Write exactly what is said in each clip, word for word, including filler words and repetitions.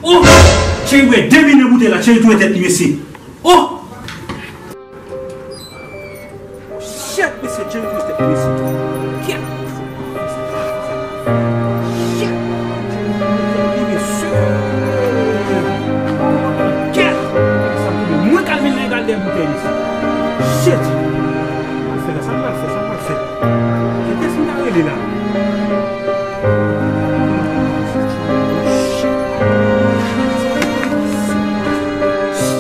Oh! Cheri bwè de mi nan boutèy la, Cheri touye tèt li, mesye. Oh! Shit, mesye, Cheri touye tèt li, mesye. Kèt! Shit! Cheri touye tèt li, mesye. Kèt! Mwen k al vin nan egal dèyè boutèy, mesye. Shit! Sa m pral fè la, sa m pral fè, sa m pral fè. Kiyès m ta rele la?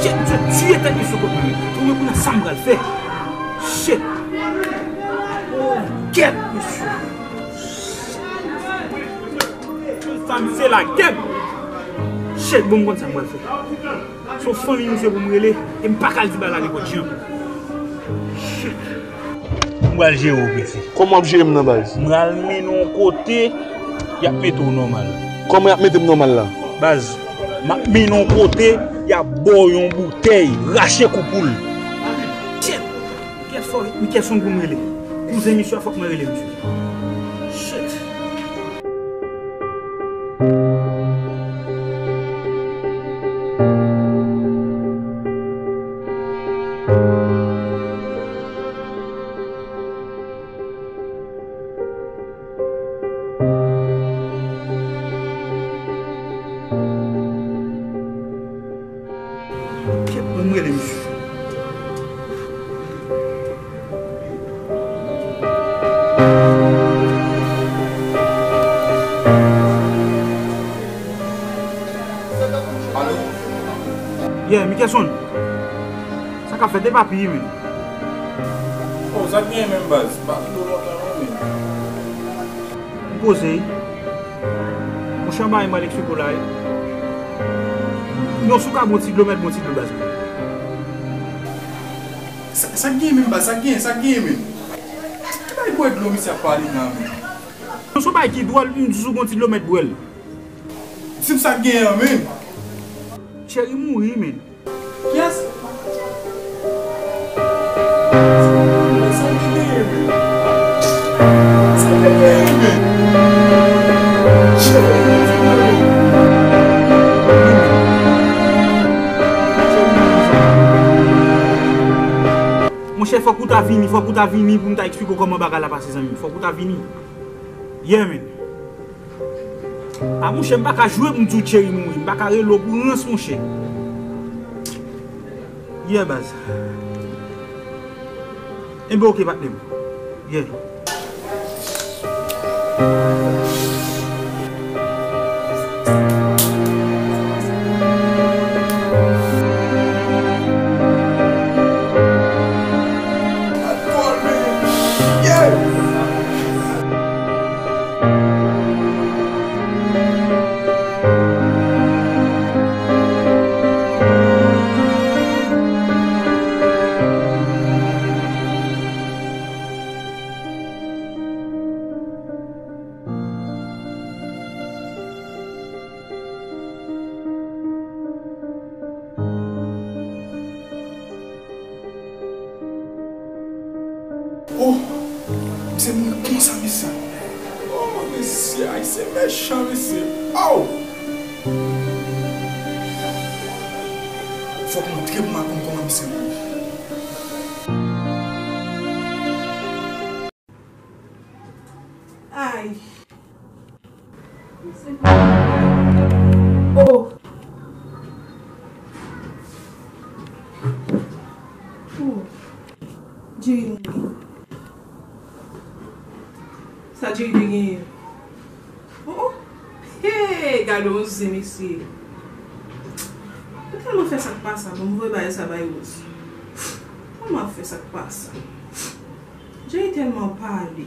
Shit, misye tiye tèt li sou kot mwen. Kounye a sa m pral fè? Shit. Oh, kèt, mesye. Fanm se la kèt. Shit, bon, m konn sa m pral fè. Se yon fanmi misye pou m rele, e m pa ka al di bagay la nenpòt jan. Shit. M pral jere w, mesye. Kòman w ap jere m nan, baz? M pral mennen w kote y ap mete w nòmal. Kòman y ap mete m nòmal la? Baz, m ap mennen w kote y ap ba w yon boutèy, rache kou poul. Shit! Kiyès fò, kiyès moun pou m rele? Kouzen misye a, fòk mwen rele misye. Shit. Kèt, ban m rele misye. Alo? Yeah, Mickelson. Sa k ap fèt, e papi, men. Oh, sa k genyen menm, baz? Pa twò lontan non, men. M poze wi. Monchè, anba e m al eksplike w la wi. Non, si w ka bon ti dlo, mèt bon ti dlo, baz. Sa, sa k genyen menm, baz? Sa k genyen, sa k genyen menm? Ki bay bwè dlo misye ap pale la, men? Non, se yon bagay ki dwòl, m di si w gon ti dlo, mèt bwè l. Di m sa k genyen an, men. Cheri mouri, men. Kiyès? Sa te genyen, men. Sa te genyen, men. Monchè, fòk ou ta vini, fòk ou ta vini pou m ta eksplike w kòman bagay la pase, zanmi m. Fòk ou ta vini. Yeah, men. A, monchè, m pa ka jwe pou m di w Cheri mouri. M pa ka rele w pou rans, monchè. Yeah, baz. Enben, oke, patnè m. Yeah. Oh, misye mouri konsa, mesye. Oh, mesye, Ayisyen mechan, mesye. Oh! Fòk m antre pou m al konn kòman misye mouri. Ay. Oh. Oh. Jerry mouri. Sa Jerry te genyen? Oh, oh. Hey, gade yon zen, mesye. Mwen tèlman fè sa k pa sa, bon, m voye bagay sa bay Rose. Kòman ap fè sa k pa sa? Jerry tèlman pale.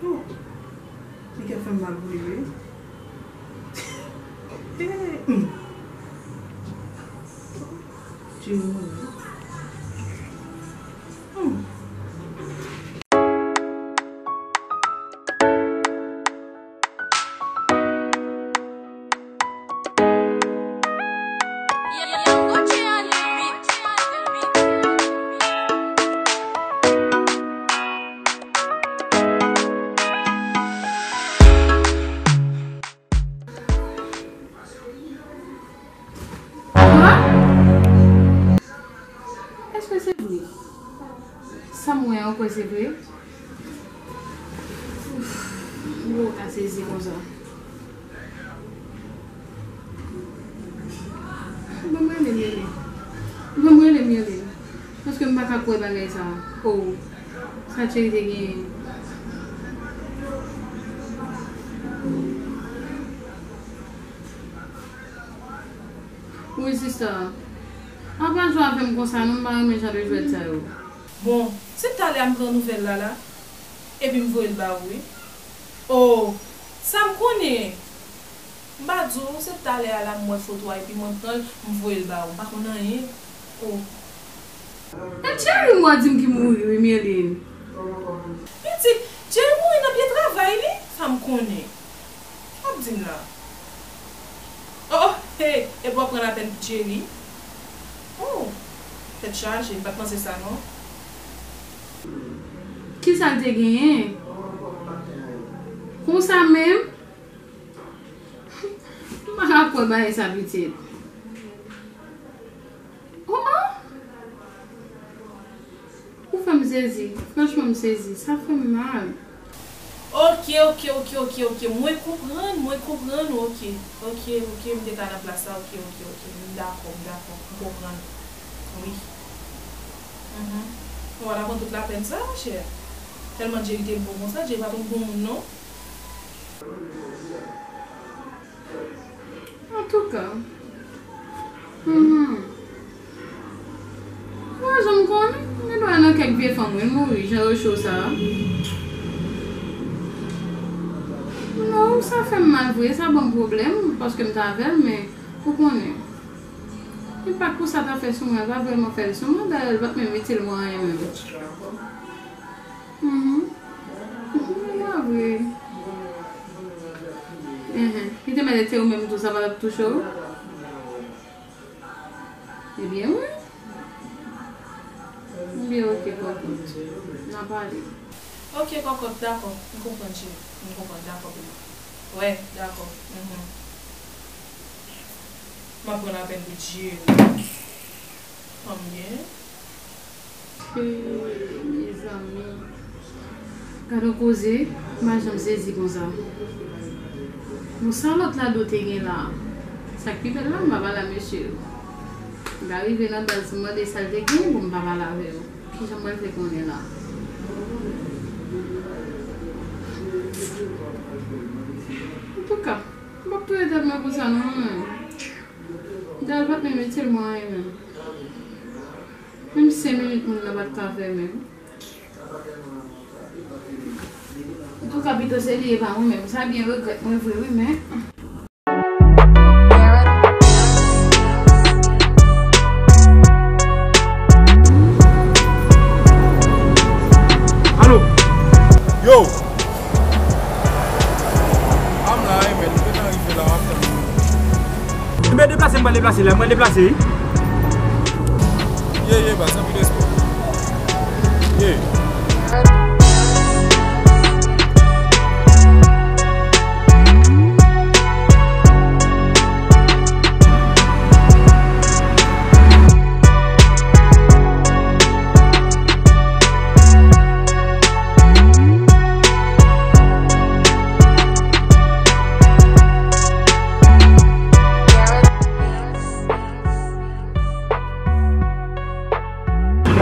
Oh. Li ka fè m mal pou li vre. Hey, hmm. Jerry mouri. Hmm. Ou kwè se vre? Ouf, m poko ka sezi konsa. Ban m rele Myrline. Ban m rele Myrline. Paske m pa ka kwè bagay sa. Oh, sa Thierry te genyen. Wi, sista. Apa jwe avè m konsa, non, m pa renmen jan de jwèt sa yo. Bon, se talè a m pran nouvèl la, la. Epi m voye l ba ou, wi. Oh, sa m konnen. M pa di w, se talè a la m wè foto a, epi mwen pran l, m voye l ba ou. M pa konn anyen. Oh. E Thierry m wè di m ki mouri, wi, Myrline. Pitit, Thierry mouri nan pye travay li, sa m konnen. W ap di m la. Oh, oh, hey, epi w ap pran lapèn pou Thierry? Oh, tèt chaje, m pa t panse sa non. Kisa l te genyen? Konsa menm? M pa ka kwè bagay sa, pitit. Oh, oh! Ou fè m sezi. Franchman, m sezi. Sa fè m mal. Ok, ok, ok, ok, ok. Mwen konprann, mwen konprann. Ok, ok, ok. M te ka nan plas sa. Ok, ok, ok. M dakò, m dakò. M konprann. Wi. Mhm. Ou pa ta pran tout lapèn sa, chè. Tèlman Jerry te bon konsa, Jerry pa t yon bon moun, non. Antouka, mhm. Mwen, jan m konnen, li dwe nan kèk vye fanm, wi, l mouri, jan yo cho sa a. Non, sa fè m mal vre, sa ban m pwoblèm, paske m t avè l, men ou konnen. Li pa t pou sa ta fè sou mwen, l pa vrèman fè l sou mwen, dayè, l pa t menm itil mwen anyen menm. Mhm. Mhm, sa vre. Mhm. Li te mèt ete ou menm tou, sa pa t ap touche w? Ebyen, wi. Ebyen, ok, kòkòt. N a pale. Ok, kòkòt, dakò. M konprann, cheri. M konprann, dakò, baby. Wè, dakò. Mhm. M ap pran lapèn pou Jerry. Konbyen? Ee, mezanmi. Gad yon koze, m pa janm sezi konsa. Bon, sa lòt la do te gen la? Sa k pi bèl la, m pa pale a mesye yo. M ka rive nan baz, m mande sa l te gen, bon, m pa pale avè yo. Kijan m pral fè konnen la? Antouka, m p ap touye tèt mwen konsa non, mwen menm. Dayè, l pa t menm itil mwen anyen menm. Menm senk minit moun nan pa t ka fè menm. Antouka, pito se li e pa mwen menm. Sa byen regrèt mwen vre, wi, men. Alo! Yo! A m la, wi, men nou gentan rive la, w ap tann nou. Mwen deplase, mwen deplase la, mwen deplase, wi. Ye, ye, baz, anpil respè. Ye.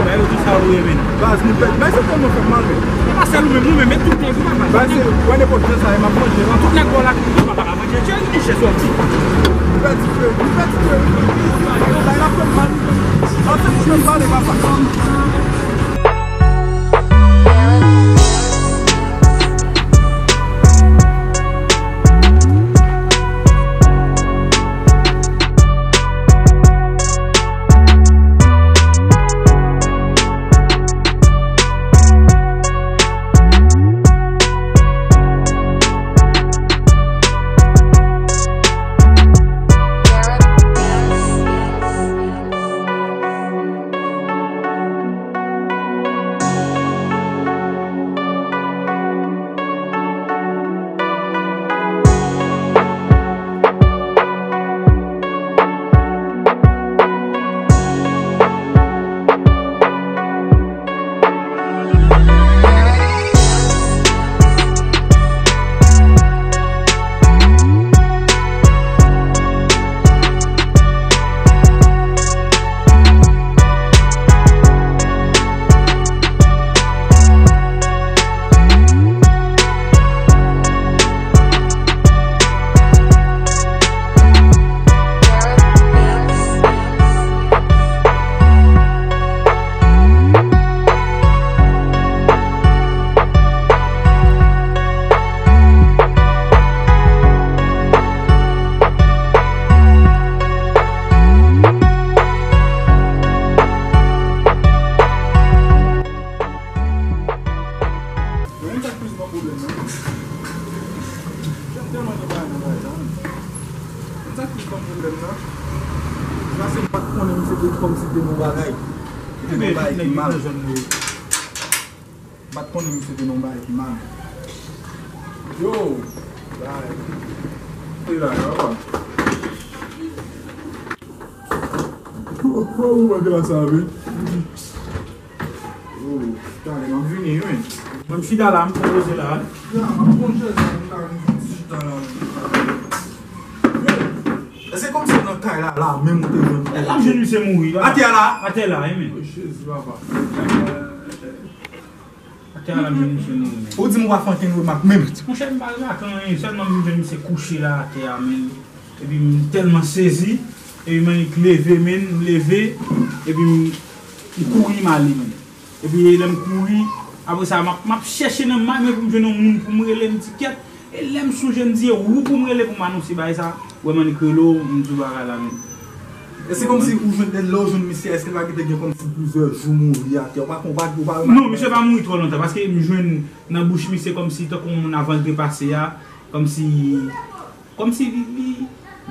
Bay yo di sa ou ye, men. Baz, nou pèdi. Bay sa tèlman fè m mal, men. E pa sèl ou menm, nou menm, men tout nèg ou pa baz. Baz, se, wè nenpòt jan sa ye, m ap manje, m ap tout nèg bò la, nou pa ka manje, tchè, nou chè sòti. Nou pèdi frè, nou pèdi frè. Bay la fè m mal. An fèt, mwen pale, papa. Tèlman gen bagay nan bagay la, wi. Konn sa ki ban m pwoblèm nan? Sa se m pa t konnen misye te kòmsi te nan bagay. Li te nan bagay ki mal. M pa t konnen misye te nan bagay ki mal. Yo! Bay. Se la, yo. Ou manke la sa, wi. Yo, talè, m ap vini, wi. Mwen, m chita la, m konpoze la. Ya, m ap pran chèz la, m ka vin chita la. Yo, èske kòmsi nan kay la, la, menm ou te jwenn? La, m jwenn misye mouri, la. Atè la? Atè la, wi, men. O, Jezi, papa. Atè a la, men misye mouri, men. Ou di m ou pa fè ankenn remak menm. Monchè, m pa remak anyen, sèlman m jwenn misye kouche la atè a, men. Epi m tèlman sezi, epi m annik leve, men, m leve, epi m, m kouri m ale, men. Epi lè m kouri, apre sa, m ap, m ap chèche nan mare pou m jwenn yon moun pou m rele, m di kèt. E lè m sonje, m di, e ou pou m rele pou m anonse bagay sa, ou wè m annik rele w, m di w bagay la menm. E se kòmsi ou jwenn, lè w jwenn misye, èske l pa gentan gen kòmsi plizyè jou mouri atè? Ou pa, ou pa, ou pa remake? Non, misye pa mouri twò lontan, paske m jwenn nan bouch misye kòmsi tankou yon moun avan l te pase a, kòmsi, kòmsi li, li,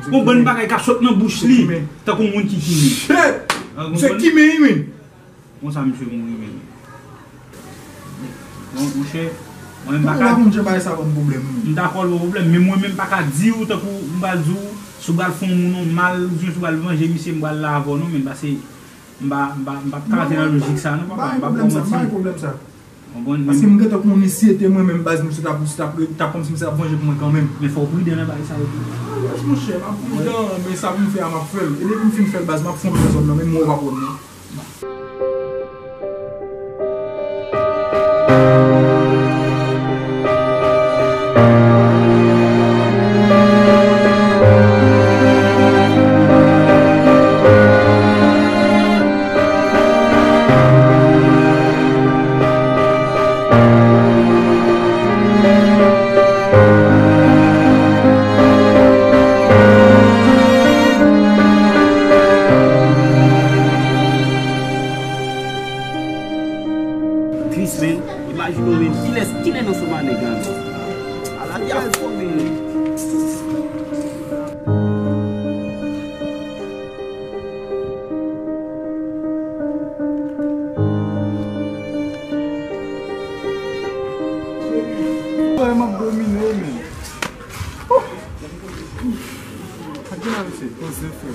gon bann bagay k ap sot nan bouch li, tankou yon moun ki kimen. Shit! Misye kimen, wi, men. Konsa misye mouri menm. Bon, monchè, mwen menm pa ka. Ou konn jan bagay sa ban m pwoblèm, wi. M dakò l ban w pwoblèm, men mwen menm pa ka di w tankou m pral di w, si w pral fè yon moun yon mal, oubyen si w pral vanje misye, m pral la avè w non, men paske m pa, m pa, m p ap ka antre nan lojik sa non, papa, m p ap kòmanse. M pa gen pwoblèm sa. Konprann? Paske m gentan konnen si se te mwen menm baz, misye t ap, t ap, t ap kòmsi misye t ap vanje pou mwen kanmenm. Men fò w pridan nan bagay sa yo tou. Monchè, m ap pridan, men sa pou m fè a, m ap fè l. E depi m fin fè l baz, m ap fè yon lòt zòn nan, men m wè w p ap wè m non. Tris, men. Imajine w, men. Kilès, kilè nan sou manegan yo? Ala, y ap fò, men. Frè, m ap domine w, men. Ak ki la, mesye? Poze, frè.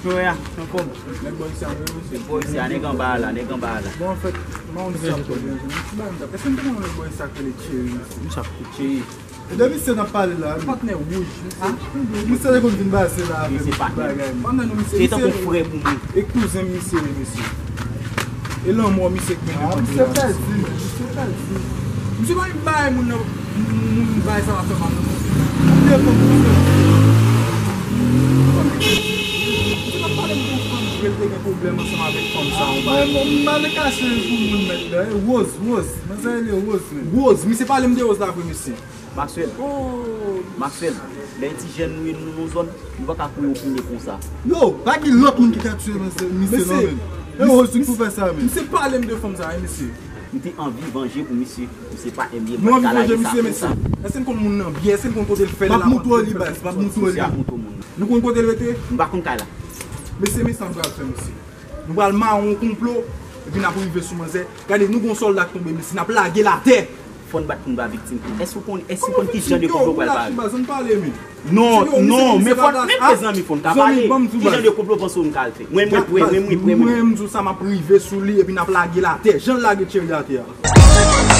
Joya, anfòm. Nèg bò isi a, mesye. Bò isi a, nèg anba a la, nèg anba a la. Bon, anfèt, mwen, yon ti bagay m t ap, èske m te konn yon nèg bò isi a k rele Thierry, mesye? Misye ap kout Thierry. E de misye n ap pale la, wi. Patnè wouj. Misye te konn vin pase la avè m, tout bagay. Patnè nou, misye, se tankou frè pou mwen. E kouzen misye ye, mesye. E lanmò misye k mennen. Ah, misye pèdi, men, misye pèdi. Misye pa vin bay moun nan, moun bay sa va fè mal, non. Misye pa pale m de fanm, ke l te gen pwoblèm ansanm avèk fanm sa, ou pa. M pa vle kache pou moun mèt la, e Rose, Rose. Manzè rele Rose, men. Rose, misye pale m de Rose la vre, mesye. Maxwell. Oh. Maxwell, lè ti jèn nou ye, nou nan zòn, nou pa ka kouri opine konsa. Yo, pa gen lòt moun ki ka tiye nan se, misye non, men. E Rose ki pou fè sa, men. Misye pale m de fanm sa, wi, mesye. M te anvi vanje pou misye. Misye pa enbyen, mwen ka lage sa konsa. Èske n konn moun nan byen? Èske n konn kote l fè l la? M ap montre w li, baz. M ap montre w li. Misye ap montre w moun nan. Nou konn kote l rete? M pa konn kay la. Mesye, men sa m pral fè, mesye. Nou pral mare yon konplo, epi n ap rive sou manzè. Gade, nou gon sòlda k tonbe, mesye, n ap lage l atè. Fò n bat pou n pa viktim tou. Èske w konn, èske w konn ki jan de konplo pral pare? Zòn pale, men. Non, non, men fò, men ke zanmi fò n ka pale. Ki jan de konplo panse w n ka al fè? Mwen, mwen prè, mwen, mwen prè, mwen. Mwen, m di w sa, m ap rive sou li, epi n ap lage l atè. Jan l lage Thierry atè a.